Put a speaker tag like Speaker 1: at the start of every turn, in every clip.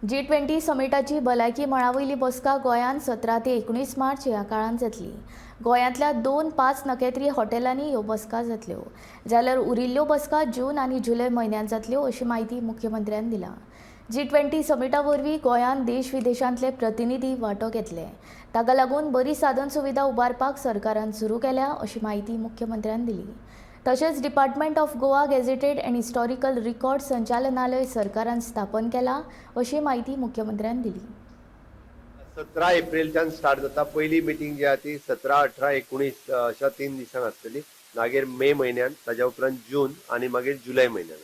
Speaker 1: जी 20 समिटाची भलायकी मळावयली बसका गोंयांत 17 ते 19 मार्च ह्या काळांत जातली. गोंयांतल्या दोन पांच नखेत्री हॉटेलांनी ह्यो बसका जातल्यो, जाल्यार उरिल्ल्यो बसका जून आनी जुलय म्हयन्यांत जातल्यो, अशी म्हायती मुख्यमंत्र्यान दिला. जी 20 समिटा वरवीं गोंयांत देश विदेशांतले प्रतिनिधी वांटो घेतले. ताका लागून बरी साधन सुविधा उबारपाक सरकारान सुरू केल्या, अशी म्हायती मुख्यमंत्र्यान दिली. तशेंच Department of Goa Gazetted and Historical Record संचालनालय सरकारान स्थापन केला, अशी म्हायती मुख्यमंत्र्यान दिली.
Speaker 2: 17 एप्रिलच्यान स्टार्ट जाता. पयली मिटींग जी आहा ती 17, 18, 19 अशा 3 दिसांक आसतली. मागीर मे म्हयन्यान, ताज्या उपरांत जून आनी मागीर जुलय म्हयन्यान.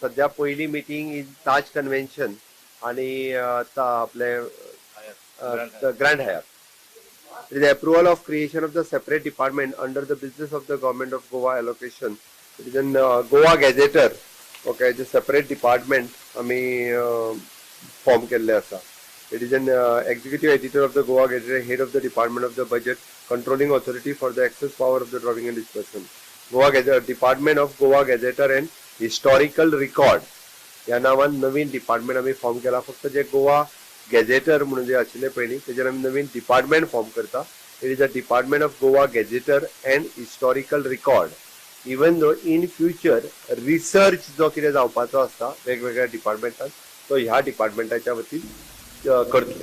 Speaker 2: सध्या पहिली मिटींग इन ताज कन्व्हेन्शन आणि आपले grand Hyatt. It is the approval of creation of the separate department under the business of the Government of Goa allocation. It is an Goa Gazetteer. Okay, the separate department आमी form केल्ले आसा. It is an executive editor of the Goa Gazetteer, head of the Department of the Budget, controlling authority for the excess power of the drawing and disbursement. Goa Gazetteer, Department of Goa Gazetteer and Historical Record ह्या नांवान नवीन department आमी form केला. फक्त जे Goa gazetteer म्हणून जे आशिल्ले पयलीं, तेजेर आमी नवीन डिपार्टमेंट फॉर्म करता. It is a Department of Goa Gazetteer and Historical Record. Even though in future research जो कितें जावपाचो आसता वेगवेगळ्या डिपार्टमेंटान, तो ह्या डिपार्टमेंटाच्या वतीन करतले.